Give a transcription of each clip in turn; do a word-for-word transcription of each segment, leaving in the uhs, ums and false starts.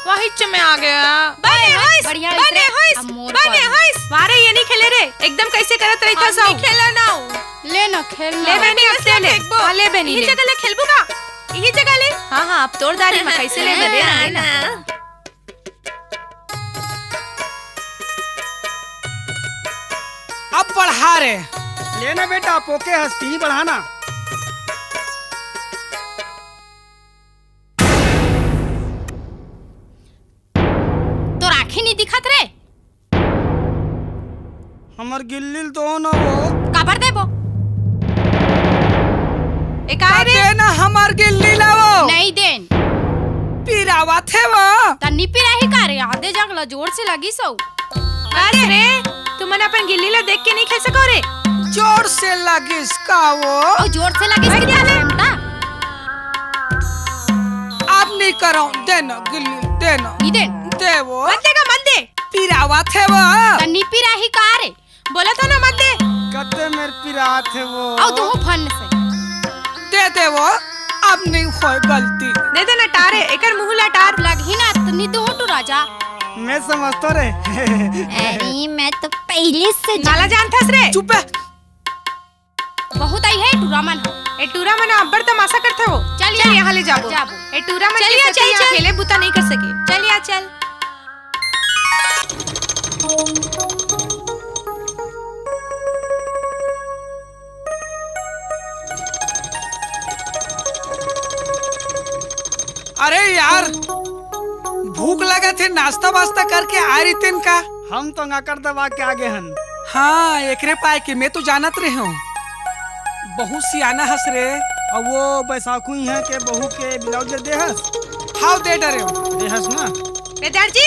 वही च में आ गया। बने होइस, बढ़िया होइस बने रे। होइस, अब मोर बने पारी। होइस। वारे ये नहीं खेले रे, एकदम कैसे करत रही था हम सब। नहीं खेला ना। ले ना, खेल ना। ले बनी, अब ले ले। फेंकबो। हाँ, ले बनी, यही ले। जगह ले खेलबू का? यही जगह ले। हाँ, हाँ, अब तोर दारी में कैसे ले बने, हाँ, ले ना। ना। अब बढ़ा रे। ले ना बेटा, पोके हस्ती बढ़ाना। तोर आँखी नहीं दिखत रे? हमर गिल्ली ल दो ना वो। काबर देबो? ए, काय रे? दे ना हमर गिल्ली ला वो। नहीं देन। पिरावत हे वो। त नी पिराही का रे? आदे जग ल जोर से लगिस हो। अरे रे, तुमन अपन गिल्ली ला देख के नहीं खेल सको रे? जोर से लगिस का वो? ओ, जोर से लगिस कि क्या रे? अब नहीं करो, दे ना गिल्ली, दे ना। नहीं देन। दे वो। मत देगा, मत दे। पिरावत हे वो। त नी पिराही का रे? बोला था ना मत दे। कते मेर पिरात हे वो। आओ तू फन से। दे दे वो, अब नहीं होय गलती। दे दे ना टारे, एकर मुंह ला टार। लगही ना, त नी दो टू राजा। मैं समझतो रे। अरे, मैं तो पहले से जान- नाला जानथस रे। चुप है। बहुत आई है टूरा मन। ए टूरा मन अब्बड़ तमाशा करथे वो। चल चल या। यहाँ ले जाबो। जाबो। ए टूरा मन चल के या, सेती चल, यहाँ चल। अकेले बुता नहीं कर सके। चल या, चल। अरे यार, भूख लगत हे, नाश्ता वास्ता करके आ रहितेन का? हम तो नाकर दबा के आगे हन। हाँ, एकरे पाए के मैं तो जानत रहे हूँ। बहुत सियाना हस रे। अउ वो बैसाखू इहाँ के बहू के ब्लाउज दे हस? हाव, दे डरे हूँ। दे हस ना? बेदार जी,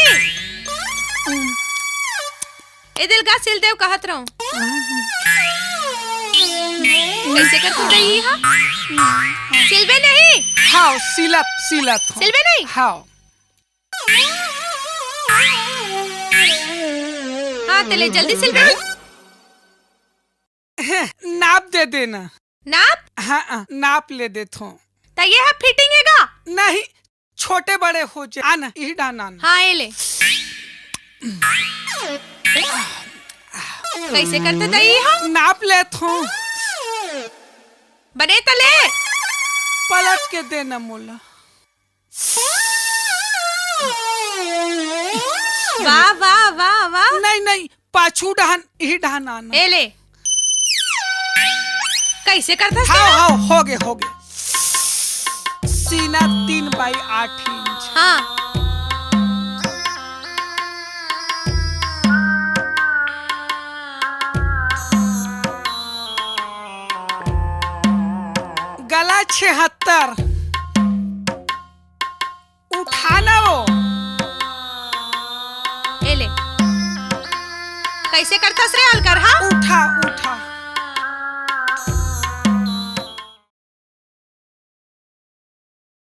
ए दिल गा सिल देव कहत रहूं। कैसे कर तू दई हा? सिलबे नहीं? हाव, सिलत, सिलत हूँ। सिलबे नहीं? हाव। हाँ, ते ले जल्दी सिलबे। नाप दे देना। नाप? हाँ, हाँ, नाप ले देथों। त ये हा फिटिंग हे गा? नहीं, छोटे बड़े हो जाए। आ ना, इही डान आन। हाँ, ये ले। कैसे करते दई हा? नाप लेथों। बने त ले। पलट के देना मोला। वाह, वाह, वाह, वाह। नहीं, नहीं, पाछू डहन, इही डहन आना। ए ले। कैसे करथस हाव, तेला? हाव, होगे, होगे। सीना तीन बाई आठ इंच। हाँ। गला छिहत्तर। उठा ना वो। ए ले। कैसे करथस रे अलकर, हाँ? उठा, उठा।